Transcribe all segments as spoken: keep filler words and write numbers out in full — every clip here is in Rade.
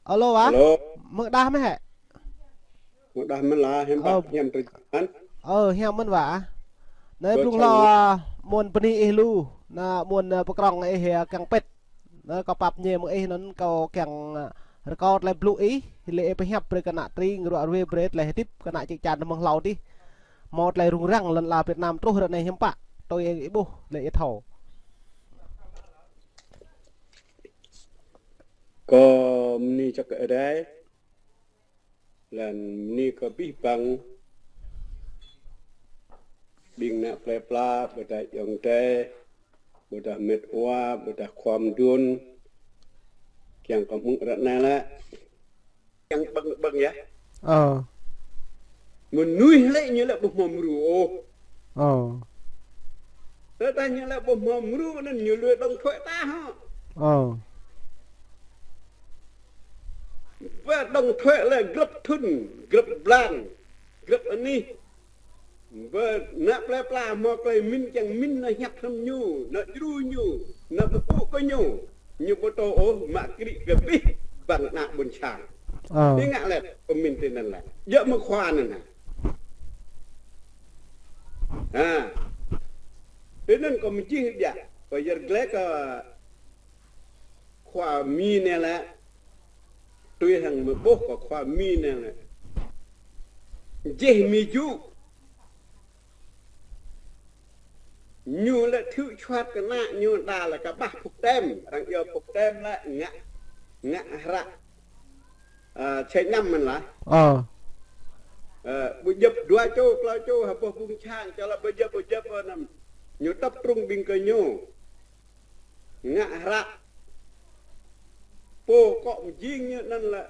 Alo, ah? Alo. Mơ̆ng đah mơ̆ hĕ? Mơ̆ng đah mơ̆n lah, hiam Ơ. Pă, hiam trơ jăn. Ơ, hiam mơ̆n wă. Nai Ơ, blŭng čang hlâo, ah, muôn bơni ih lu. Na muôn, ah, pơkrŏng ih, ah, kiăng pĭt. Na kâo pap mñai mơ̆ng ih anăn kâo kiăng, ah, rơkâo tlei blŭ ih, leh ih pơhiăp brei kơ ană tring, ruă ruê brei tlei hdĭp kơ ană čư̆ čan mơ̆ng hlâo dih. Mâo tlei rŭng răng lăn ala Việt Nam truh ară anei hiam pă. Tui ih ƀuh, leh ih thâo. Kâo mni čăk kơ Ơi Adai, leh anăn mni kơ abih bang ƀing ană plei pla, ƀudah ayŏng adei, ƀudah mĭt wa, ƀudah khua mduôn, kiăng kơ hmư̆ ară anei lĕ. Kiăng ƀơ̆ng ƀơ̆ng yơh. Ơ. Mnuih lĕ ñu lĕ ƀu hmâo mrô ôh. Ơ. Tơdah ñu lĕ ƀu hmâo mrô anăn ñu lui đóng thuế ta hŏ. Ơ. Ba đóng thuế lĕ grăp thŭn, grăp blan, grăp anih. Ba ană plei pla hmâo klei mĭn čiăng mĭn nao hiăp hlăm ñu, nao djru ñu, nao pơpŭ kơ ñu. Ñu ƀu thâo ôh mă krư̆ kơ abih bang ană ƀuôn sang. Ơ. Ih ngă lĕ, pơmĭn tinăn lĕ. Djŏ mơ̆ng khua anăn hă. Ha. Tinăn kâo mjih ƀiă, kâo yăl dliê kơ khua Mi anei lĕ. Tui hŏng mơ̆ ƀuh kơ khua Mi anei lĕ. Jih Mi jŭ. Ñu lĕ thư̆ čuat kơ ană ñu đa lĕ kơ ƀah phŭk tem, arăng iêu phŭk tem lĕ ngă, ngă hră. Ơ, čhĕ ñăm mơ̆n lah. Ơ. Ơ, ƀu djăp dua čô, klâo čô, ha boh ƀuôn sang, čô lĕ ƀu djăp, ƀu djăp, ơ, năm. Ñu tăp trŭng ƀing kơ ñu. Ngă hră. Pô kŏ mjing ñu anăn lĕ.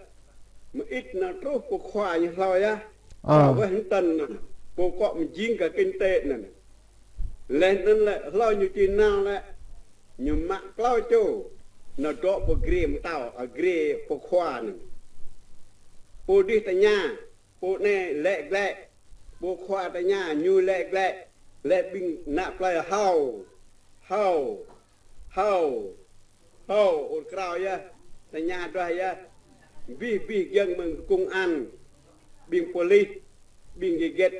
Mơĭt nao truh pô khua ñu hlâo yơh. Ơ. Hlâo weh mtăn anăn. Pô kŏ mjing kơ kinh tế anăn. Leh anăn lĕ hlâo ñu či nao lĕ. Ñu mă klâo čô. Nao dŏ pơ grê mtao, a grê pô khua anăn. Pô dih tơña. Pô anei lĕ glĕ, pô khua tơña ñu lĕ glĕ, lĕ ƀing ană plei hao, hao, hao, hao, ur krao yơh, tơña duah yơh, bih, bih giăng mơ̆ng công an, ƀing police, ƀing gĭt,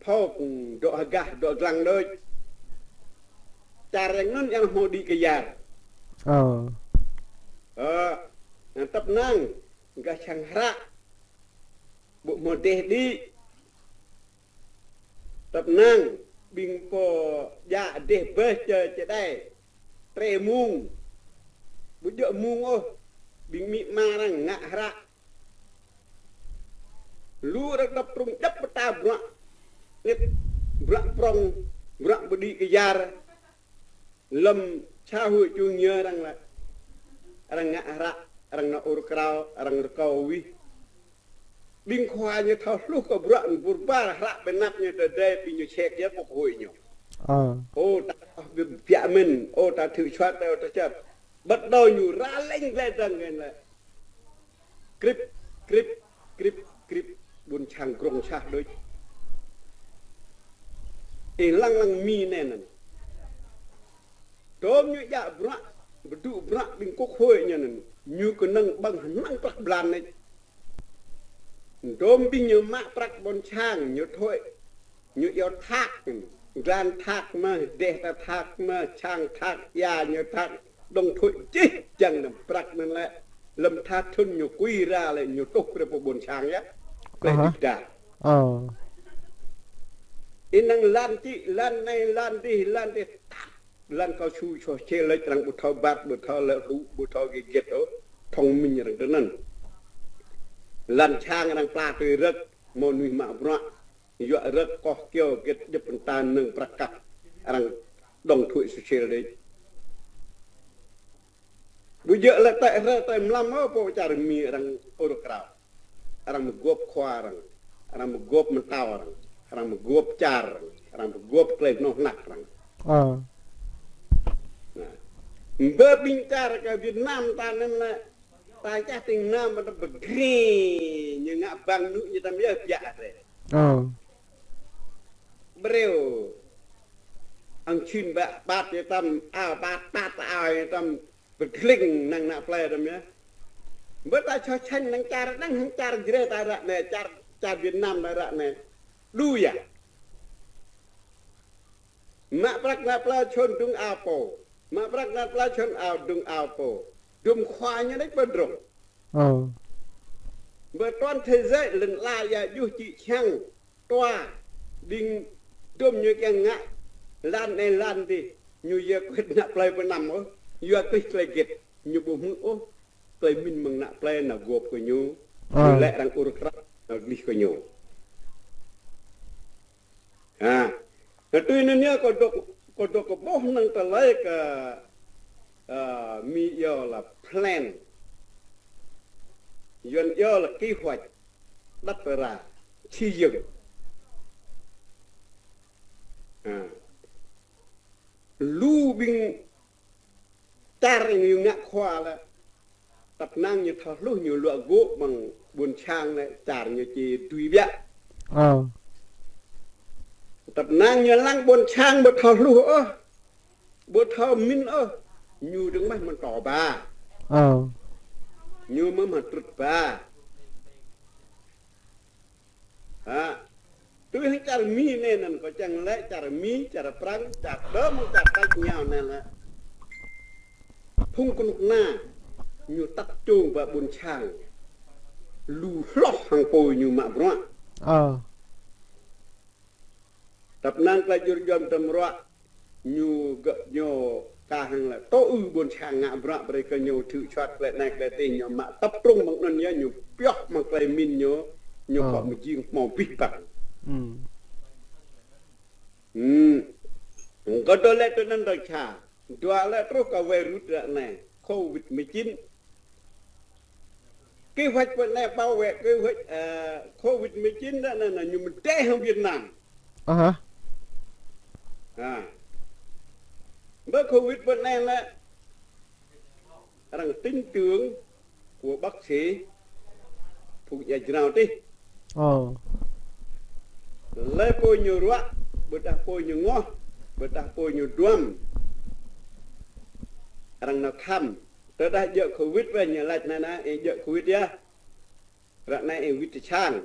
phao kơ dŏ hgah, dŏ dlăng đuč. Čar yang anăn yang hmâo đĭ kyar. Ơ. Ơ, tăp năng, gah čang hră, ƀu hmâo deh đĭ. Tăp năng, ƀing pô djă deh bơh čơ čơđai. Tre mung. Ƀu djŏ mung ôh. Ƀing amĭ ama arăng ngă hră. Lu arăng tăp trŭng djăp mta bruă. Nĭt bruă prŏng, bruă ƀu đĭ kyar. Lăm xã hội chủ nghĩa arăng lĕ. Arăng ngă hră, arăng nao ur krao, arăng rơkâo wĭt. Ƀing khua ñu thâo hluh kơ bruă bur bar hră bi năp ñu tơdei bi ñu čhek yơh pô kơ huĭ ñu. Ơ. Ô, ta biă mĭn, ô, ta thư̆ čuat, ô, ta čăp. Bắt đầu ñu ra lĕng glĕ dăng ngăn lĕ. Krip, krip, krip, krip, ƀuôn sang grŏng sah đuč. Ih lăng lăng Mi anei anăn. Dôm ñu djă bruă, bi dŭ bruă ƀing quốc hội ñu anăn. Ñu knŏng ƀơ̆ng hnăng prăk blan anei. Dôm ƀing ñu mă prăk ƀuôn sang, ñu thuê. Ñu iêu thak, glan thak mơh, deh ta thak mơh, čang thak, ya ñu thak, đóng thuế jih jang năm prăk anăn lĕ. Lăm thak thŭn ñu kui ra lĕ ñu tuh kơ pô ƀuôn sang yơh. Klei Aha. Dik dak. Ơ. Ih năng lăn čĭ, lăn anei, lăn dih, lăn dih, thak. Lăn cao su, čô čê lĕ arăng ƀu thâo ƀat, ƀu thâo lĕ rŭ, ƀu thâo gĭt gĭt ôh. Thông minh arăng tinăn. Lăn čang arăng pla tui rơ̆k, mâo mnuih mă bruă. Yuă rơ̆k koh kyâo gĭt djăp mta năng prăk kăk arăng đóng thuế social đuč. Ƀu djŏ lĕ tĕ hră tĕ mlam ôh pô čar Mi arăng ur krao. Arăng mguôp khua arăng. Arăng mguôp mtao arăng. Arăng mguôp čar arăng. Arăng mguôp klei hnŏh hnăk arăng. Ơ. Nah. Mbơ ƀing čar kơ Việt Nam ta anăn lĕ. Ta čah tĭng năm ƀă tăm bơgri, ñu ngă bang nŭ ñu tăm yơh biă drei. Ơ. Brêu. Ang čin bă ƀat ñu tăm, ao ƀat, ƀat ao ñu tăm, bơgling năng nă plei tăm yơh. Bơ ta čŏ čhăn năng čar năng hăng čar Jrai ta ră anei, čar, čar Việt Nam ta ră anei. Đu ya. Mă prăk nă plei čhôn dŭng ao pô. Mă prăk nă plei čhôn ao dŭng ao pô. Dŭm khua ñu đĕč bơ drông. Ơ. Bơ toàn thế giới lăn ala ya juh či čhiăng. Tua, ƀing dŭm ñu kiăng ngă, lăn anei lăn dih, ñu yua kuêt nă plei pơ năm ôh, yua kuêt klei gĭt, ñu ƀu hmư̆ ôh, klei mĭn mơ̆ng nă plei nă guôp kơ ñu, ñu Ơ. lĕ arăng ur krăp, nă glih kơ ñu. Ha, nă tui anăn ñu kâo dôk, kâo dôk kơ ƀuh năng tơlơi kơ, ơ, Mi iêu là plan, Yuăn iêu là kế hoạch. Đặt ra, xây dựng. À. Lu ƀing čar ñu ngă khua lĕ. Tăp năng ñu thâo hluh ñu luă gŭ mơ̆ng ƀuôn sang lĕ čar ñu či dưi ƀiă. Ơ. Tăp năng ñu lăng ƀuôn sang ƀu thâo hluh ôh. Ƀu thâo mĭn ôh, ñu dơ̆ng mơh mơ̆ng tơ ba. Ơ. Ñu mơh mơh trŭt ba. Ha. Tui hăng čar Mi anei anăn kâo čiăng lĕ čar Mi, čar Prăng, čar đơ mơ̆ng čar tač êngao anei lĕ. Phung knŭk kna, ñu tăt čông ba ƀuôn sang. Lu hloh hăng pô ñu mă bruă. Ơ. Tăp năng klei jŭr juăn tơm ruă, ñu gơ̆ ñu ka hăng lĕ tơ ư ƀuôn sang ngă bruă brei kơ ñu thư̆ čuăt klei anei klei dih ñu mă tăp trŭng mơ̆ng anăn ya ñu pioh mơ̆ng klei mĭn ñu, ñu Ơ. kŏ mjing hmâo bih păng. Hm. Hm. Kơ dua lĕ tơ anăn dơ̆ng čha. Dua lĕ truh kơ virus ră anei, covid mười chín. Kế hoạch pơ anei bảo vệ kế hoạch, ơ, covid mười chín ră anei nă ñu mdê hŏng Việt Nam. Aha. Ha. Bơ covid pơ anei lĕ arăng tin tưởng của bác sĩ, phung ya jrao tih. Ơ. Lĕ pô ñu ruă, ƀiădah pô ñu ngoh, ƀiădah pô ñu duam. Arăng nao khăm. Tơdah jơ̆ covid wĕ ñu lač nă nă, ih jơ̆ covid ya. Ră anei ih wĭt ti čhang.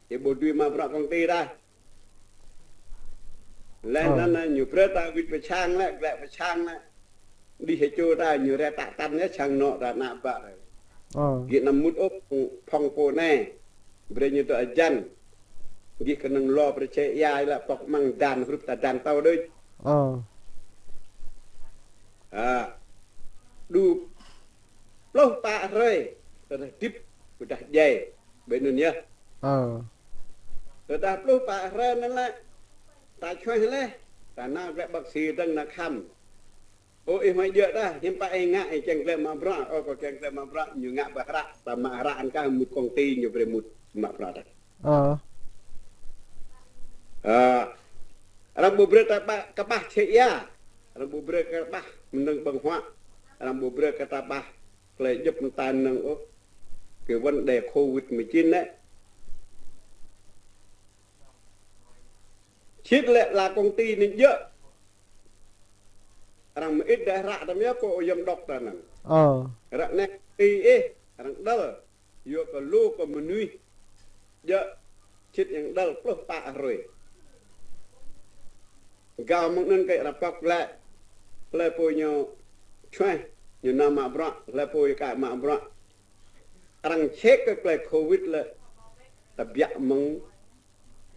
Ih ƀu dưi mă bruă công ty dah. Leh Ơ. năn nă ñu brei ta wĭt pơ čhang lĕ, glĕ pơ čhang lĕ. Dih hê čô ta ñu re tă tăn ya čhang nŏ ta nă ba. Ơ. Gĭ năm mŭt ôh phŏng pô anei. Brei ñu tơ ajan. Gĭ kơ năng lo brei čê ya lĕ pŏk măng dan hrup ta dan tâo đuč. Ơ. Ha. Đu pluh pă hrơi, tơdah dĭp, tơdah djai, ƀơi anăn yơh. Ơ. Tơdah pluh pă hrơi anăn lĕ, ta čuaih leh, ta nao glĕ bác sĩ dơ̆ng nao khăm. Ô, ih mă djơ̆ dah, hiư̆m pă ih ngă, ih čiăng glĕ mă bruă, ô, kâo čiăng glĕ mă bruă, ñu ngă ba hră, ta mă hră anăn kah mŭt công ty, ñu brei mŭt mă bruă dah. Ơ. Ơ. Arăng ƀu brei ta ba, kƀah čhĕ ya. Arăng ƀu brei kƀah mnơ̆ng ƀơ̆ng huă. Arăng ƀu brei kơ ta ƀah klei djăp mta năng ôh. Kơ vấn đề covid mười chín lĕ. Sĭt lĕ la công ty anăn djơ̆. Arăng mơĭt dah hră tăm ya pô yăm dôk ta anăn. Ơ. Ră anei ti ih, arăng đăl. Yua kơ lu kơ mnuih. Djơ̆, sĭt yang đăl pluh pă hrơi. Gao mơ̆ng anăn kơ arăng pŏk lĕ. Hlei pô ñu čuaih, ñu nao mă bruă, hlei pô ñu ka mă bruă. Arăng čhĕk kơ klei covid lĕ. Ta biă mơ̆ng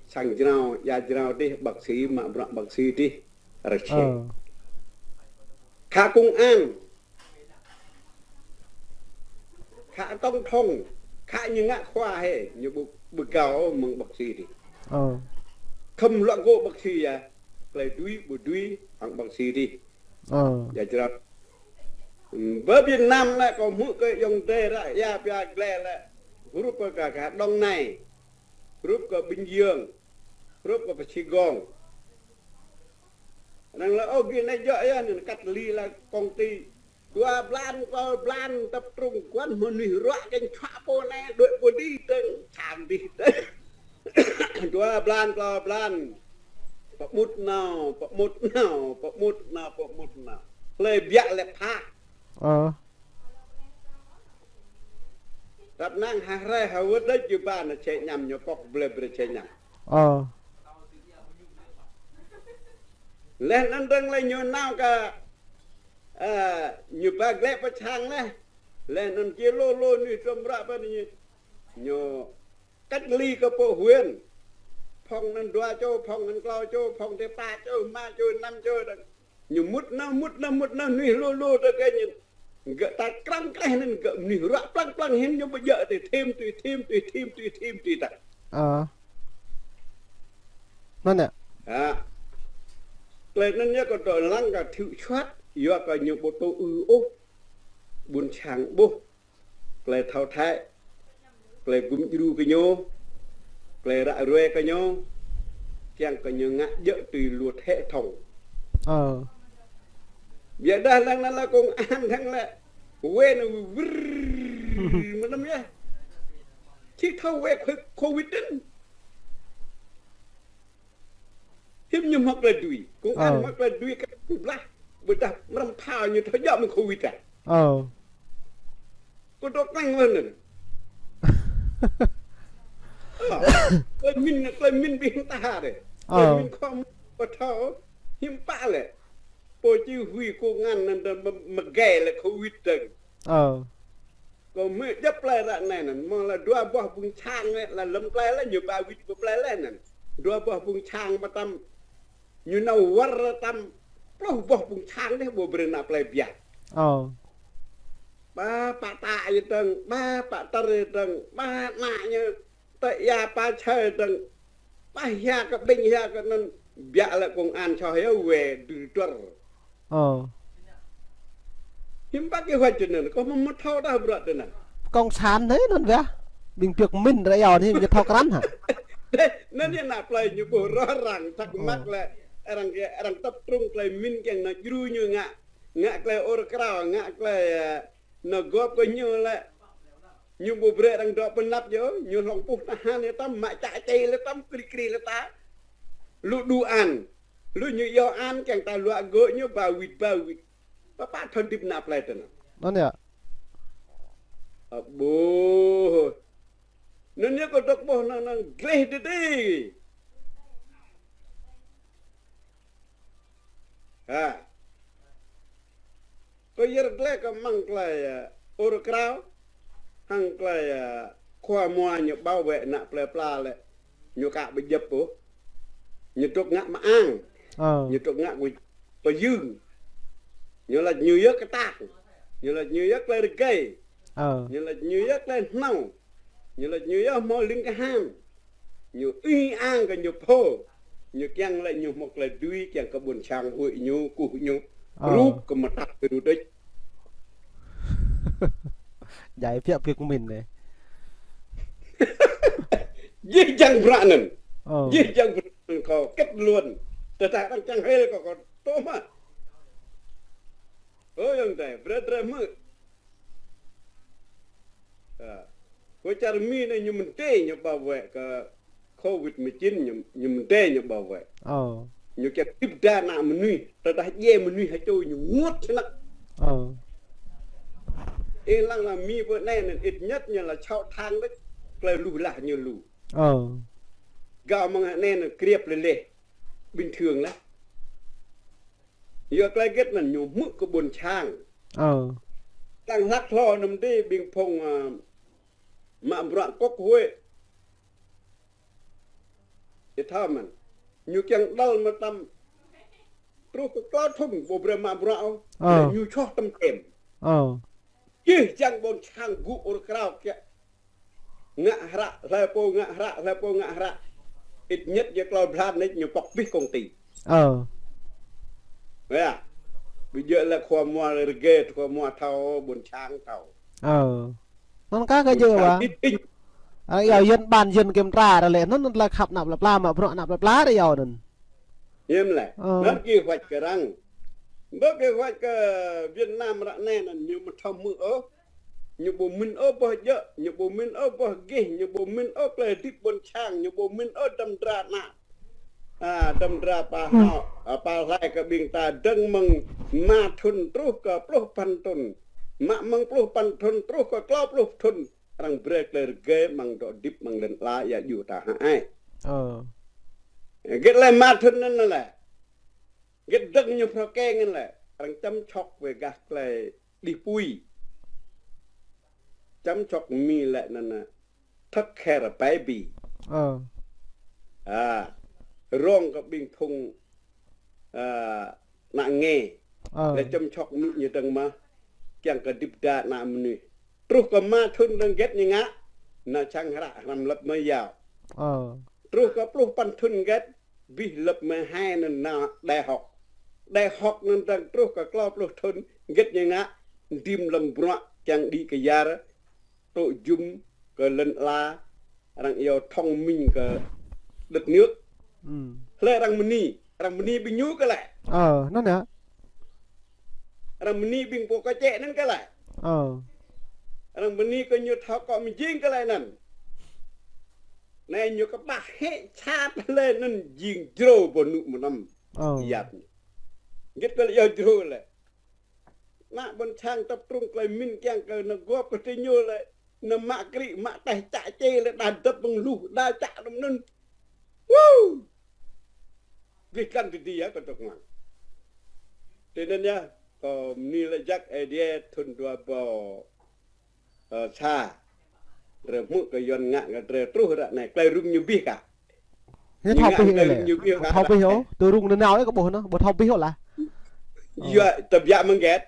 sang jrao, ya jrao dih, bác sĩ, mă bruă bác sĩ dih. Arăng čhĕk. Ơ. Khă công an. Khă tổng thống. Khă ñu ngă khua hĕ, ñu ƀu, ƀu gao mơ̆ng bác sĩ dih. Ơ. Khăm luă gŭ bác sĩ ya. Klei dưi, ƀu dưi, hŏng bác sĩ dih. Ơ. Ya jrao. Hm, bơ Việt Nam lĕ kâo hmư̆ kơ ayŏng adei ră ya pia glĕ lĕ. Hrup kơ ka, ka Đồng Nai. Hrup kơ Bình Dương. Hrup kơ Sài Gòn. Arăng lĕ, ô, gĭ anei djơ̆ ya, anăn cách ly la công ty. Dua blan, tlâo blan, tăp trŭng, kuăn mnuih ruă, kĕng čhuă pô anei, đuĕ pô dih, tơ̆ng, čhang dih, tơ̆ng. Dua blan, tlâo blan. Pơmŭt nao, pơmŭt nao, pơmŭt nao, pơmŭt nao. Hlei biă lĕ phă. Ơ. Tăp năng hah rai hawăt đa jua ba nă čhĕ ñăm ñu pŏk ble bre čhĕ ñăm. Ơ. Leh anăn dơ̆ng leh ñu nao kơ, ơ, ñu ba glĕ pơ čhang leh. Leh anăn čiăng lô lô nui trôm ră pơ ñu. Ñu cách ly kơ pô huyện. Phŏng anăn dua čô, phŏng anăn klâo čô, phŏng ti pă čô, êma čô, năm čô dơ̆ng. Ñu mŭt nao, mŭt nao, mŭt nao, nui lô lô tơ kơ ñu. Gơ̆ ta krăng kreh anăn gơ̆ mnuih ruă plang plang hĭn ñu bi jơ̆ ti thim, ti thim, ti thim, ti thim, ti tak. Ơ. Anăn yơh. Ha. Klei anăn yơh kơ dŏ lăng kơ thiu čuăt, yua kơ ñu ƀu tŭ ư ôh. Ƀuôn sang ƀuh. Klei thâo thĕ, klei gŭm djru kơ ñu, klei ră ruê kơ ñu, kiăng kơ ñu ngă djŏ tui luật hệ thống. Ơ. Ƀiădah lăng anăn lĕ công an lăng lĕ, wê nă wĭr, mnăm yơh. Či thâo wê kơ-, covid anăn. Hiam ñu mă klei dưi. Công an mă klei dưi kơ blah. Ƀiădah mrăm phao ñu thâo djŏ mơ̆ng covid ah. Ơ. Kơ dŏ klăng leh anăn. Ơ. Klei mĭn, klei mĭn bi hăng ta ha dê. Klei mĭn khŏm pơthâo hiam pă lĕ. Pô chỉ huy công an anăn dơ̆ng mă, mă gai lĕ covid dơ̆ng. Ơ. Kơ mơ̆ djăp plei ră anei anăn, mơ̆ng lĕ dua boh ƀuôn sang lĕ, lăm plei lĕ ñu ba wĭt pơ plei lĕ anăn. Dua boh ƀuôn sang mă tăm, ñu nao war tăm, pluh boh ƀuôn sang dê ƀu brei nă plei biă. Ơ. Ba pă ta yơh dơ̆ng, ba pă tar yơh dơ̆ng, ba ană ñu, tơ ya pa čhai dơ̆ng, ba hia kơ ƀĭng hia kơ anăn, biă lĕ công an čoh yơh wê dư dơr. Ơ. Hiam pă kơ hoač tơ anăn, kơ mơ̆ mơ̆ thâo dah bruă tơ anăn. Cộng sản thế anăn wah. Ƀing biăk mĭn ră yâo anei ñu thâo krăn hă. Dê, anăn yơh nă plei ñu ƀuh roh arăng thắc mắc lĕ, arăng kơ, arăng tập trung klei mĭn kiăng nă djru ñu ngă, ngă klei ur krao, ngă klei, ơ, nao gŏp kơ ñu lĕ. Ñu ƀu brei arăng dŏ pơ anăp yơh, ñu hlŏng puh tahan yơh tăm, mă čă čei lĕ tăm, kri kri lĕ ta. Lu đu an. Lu ñu yua an kiăng ta luă gơ̆ ñu ba wĭt, ba wĭt. Pă pă thŭn dĭp nă plei tơ anăn. Anăn yơh. Ơ, ƀuh. Anăn yơh kơ dŏ ƀuh anăn, anăn gleh dê dê. Ha. Kơ yơh gleh kơ mơ̆ng klei, ơ, ur krao. Hăng klei, ơ, khua mua ñu bảo vệ nă plei pla lĕ. Ñu ka bi djăp ôh. Ñu trŭk ngă mơang. Ơ. Ñu trŭk ngă kơ pơyưng. Ñu lač ñu yơh kơ tak. Ñu lač ñu yơh klei rơgei. Ơ. Ñu lač ñu yơh klei hnâo. Ñu lač ñu yơh mâo lĭng kahan. Ñu ih ang kơ ñu pô. Ñu kiăng lĕ ñu mâo klei dưi kiăng kơ ƀuôn sang huĭ ñu, kuh ñu. Ơ. Rup kơ mtăp kơ đu đĕč. Jai piak piak mĭn anei. Jih jang bruă anăn. Ơ. Jih jang bruă anăn kâo kết luận. Tơdah arăng čiăng hil kâo, kâo tŭ mă. Ơ, ayŏng adei, brei drei hmư̆. Ơ. Kơ čar Mi anei ñu mdê ñu bảo vệ kơ covid mười chín ñu, ñu mdê ñu bảo vệ. Ơ. Ñu kiăng hdĭp đa ană mnuih, tơdah djiê mnuih ha čô ñu ênguôt snăk. Ơ. Ih lăng lĕ Mi pơ anei anăn ít nhất ñu lĕ čhŏ thang đĕč, klei lu lah ñu lu. Ơ. Gao mơ̆ng anei anăn kriêp leh leh. Bình thường lah. Yua klei gĭt anăn ñu hmư̆ kơ ƀuôn sang. Ơ. Lăng hlăk hlâo anăn dê ƀing phung, ơ, mă bruă quốc hội. Ih thâo mơ̆n. Ñu kiăng đăl mă tăm truh kơ klâo thŭn ƀu brei mă bruă ôh. Ơ. Leh ñu čoh tăm kem. Ơ. Jih jang ƀuôn sang gŭ ur krao kiă. Ngă hră, hlei pô ngă hră, hlei pô ngă hră. Ít nhất ñu klâo blan anei ñu pŏk abih công ty. Ơ. Ya. Bi jơ̆ lĕ khua mua rơgê, khua mua thâo, ƀuôn sang thâo. Ơ. Anăn ka kơ jơ̆ wa. Ơ, yua yăn ban yăn kiểm tra ra lĕ, anăn lĕ khăp nă plei pla, mă bruă nă plei pla ra yua anăn. Hiam lĕ. Ơ. Anăn kơ hoač kơ arăng. Ƀơ kơ hoač kơ Việt Nam ră anei anăn ñu mthâo hmư̆ ôh. Ñu ƀu mĭn ôh boh djŏ, ñu ƀu mĭn ôh boh gih, ñu ƀu mĭn ôh klei hdĭp ƀuôn sang, ñu ƀu mĭn ôh đăm dra ană. A, đăm dra pa hŏ, a, pa hlei kơ ƀing ta dơ̆ng mơ̆ng êma thŭn truh kơ pluh păn thŭn. Mă mơ̆ng pluh păn thŭn truh kơ klâo pluh thŭn. arăng brei klei rgei mơ̆ng dŏ hdĭp mơ̆ng lăn ala ya djuê ta hă ai. Ơ. Gĭt leh mă thŭn anăn leh. Gĭt dơ̆ng ñu phrâo keng anăn leh. Arăng chăm sóc wê gah klei đih pui. Chăm sóc mi leh anăn, take care baby. Ơ. À, rŏng kơ ƀĭng phung, à, ană nge. Ơ. Leh chăm sóc mi ñu dơ̆ng mơh. Kiăng kơ hdĭp đa ană mnuih. Truh kơ mă thŭn dơ̆ng gĭt ñu ngă. Nao čang hră hrăm lăp mơh yao. Ơ. Truh kơ pluh păn thŭn gĭt. Bih lăp mơh hai anăn nao đại học. Đại học anăn dơ̆ng truh kơ klâo pluh thŭn gĭt ñu ngă. Hdĭp lăm bruă kiăng đĭ kyar. Tŭ jŭm kơ lăn ala, arăng iêu thông minh kơ đất nước. Hlei arăng mni, arăng mni ƀing ñu kơ lĕ. Ơ, anăn yơh. Arăng mni ƀing pô kơ čĕ anăn kơ lĕ. Ơ. Arăng mni kơ ñu thâo kơ mjing kơ lĕ anăn. Anei ñu kƀah hĕ čhat leh anăn jing jrô boh nŭ mnăm. Ơ. Yap. Gĭt kơ lĕ yơh jrô lĕ. Ană ƀuôn sang tăp trŭng klei mĭn kiăng kơ nao guôp kơ ti ñu lĕ, nao mă krĭ, mă teh čă čê lĕ, đa dăp ƀơ̆ng luh, đa čă nŭm nŭn. Woo! Bi kăn ti di ya kơ dôk ngă. Ti anăn ya, kơ mni lĕ jăk Aê Diê thŭn dua êbâo, ơ, sa. Drei hmư̆ kơ Yuăn ngă kơ drei truh ră anei, klei rŭng ñu bih kah. Ñu thâo bih leh. Ñu bih kah. Thâo bih ôh, tơ rŭng nanao ih kơ ƀuh anăn, ƀu thâo bih ôh lah. Yua tơ biă mơ̆ng gĭt.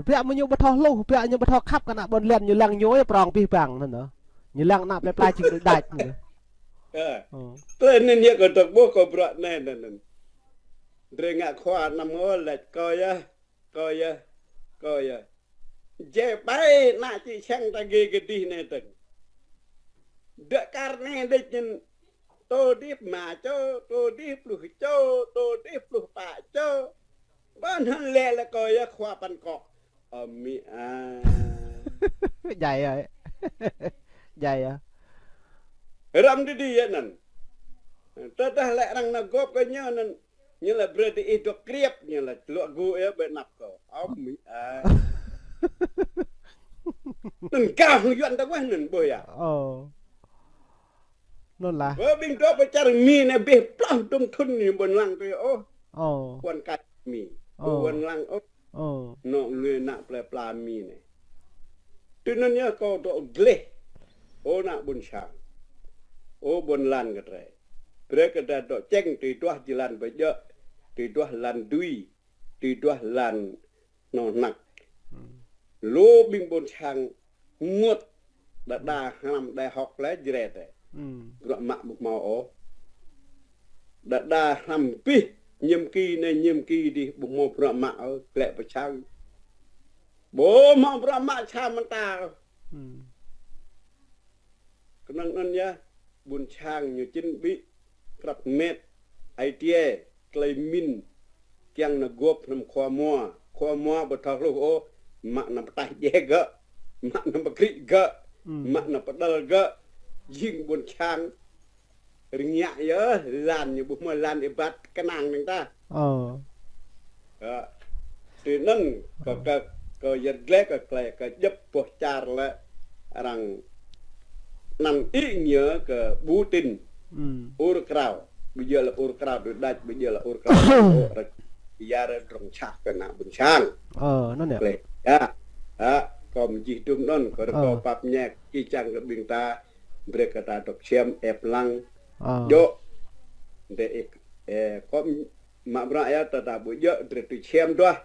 Biă mơ̆ng ñu ƀu thâo hluh, biă ñu ƀu thâo khăp kơ ană ƀuôn lan ñu lăng ñu ôh prŏng bih bang anăn. Ñu lăng ană plei pla jing đuĕ đač anăn. Ơ. Ơ. Klei anăn ya kơ dôk ƀuh kơ bruă anei anăn. Drei ngă khua năm ôh lač kơ ya. Kơ ya, kơ ya. Jai ƀai ană čư̆ čhiăng ta gê gê dih anei dơ̆ng. Dơ̆ kar anei dih ñin tô dih ma čô, tô dih pluh čô, tô dih pluh pă čô. Ƀuh anăn lĕ lĕ kơ ya khua păn kŏ. Ơ mi a. Jai ya. Jai ya. Răm dih dih ya anăn. Tơdah lĕ arăng nao guôp kơ ñu anăn. Ñu lĕ brei diih dôk kriêp, ñu lĕ luă gŭ ya ƀĕ năp kơ. Ơ mi a. Anăn gah Yuăn dơ̆ng wah anăn ƀuh ya. Ơ. Anăn lah. Ơ ƀĭng dôk pơ čar mi anei bih pluh dŭm thŭn ñu ƀuôn lăng tui ôh. Ơ. Ƀuôn kač mi. Ơ. Ƀuôn lăng ôh. Ơ. Nŏ ngê ană plei pla mi anei. Ti anăn ya kơ dôk gleh. Ơ ană ƀuôn sang. Ơ ƀuôn lan kơ drei. Brei kơ drei dôk čĕng ti duah jơlan ƀơjơ̆, ti duah lan dui, ti duah lan nô hnăk. Lu ƀĭng ƀuôn sang ngŭt đa đa hrăm đại học leh jret. Bruă mă ƀu mâo ôh. Đa đa hrăm bih nhiệm kỳ anei nhiệm kỳ dih ƀu mâo bruă mă ôh, klĕ pơčhăng. Ƀu mâo bruă mă čha mta ôh. Knŏng anăn ya, ƀuôn sang ñu čĭn ƀĭ, krăp met, ai tiê, klei mĭn, kiăng nao guôp hlăm khua mua, khua mua ƀu thâo hluh ôh, mă nao pơtaih djeh gơ̆, mă nao pơkrĭ gơ̆, mă nao pơdăl gơ̆, jing ƀuôn sang, rơngiă yơh, lan ñu ƀu hmâo lan êbat knang nĕng ta. Ơ. Ơ. Ti anăn kơ, kơ, kơ yăl dliê kơ klei kơ djăp boh čar lĕ arăng anăn ih ñu kơ ƀu tin. Ur krao. Ƀu djơ̆ lĕ ur krao đuĕ đač, ƀu djơ̆ lĕ ur krao ôh, rơ̆k ya rơ̆k drŏng čah kơ ană ƀuôn sang. Ơ, anăn ya. Klei. Ya. Ha, kơ mjih dŭm anăn, kơ rơkâo pap ñek, ki čang kơ ƀing ta, brei kơ ta dôk čhiăm, ĕp lăng. Ơ. Djŏ. Dê ik, ê, kơ mă bruă ya, ta ta ƀu djơ̆, drei tui čhiăm duah.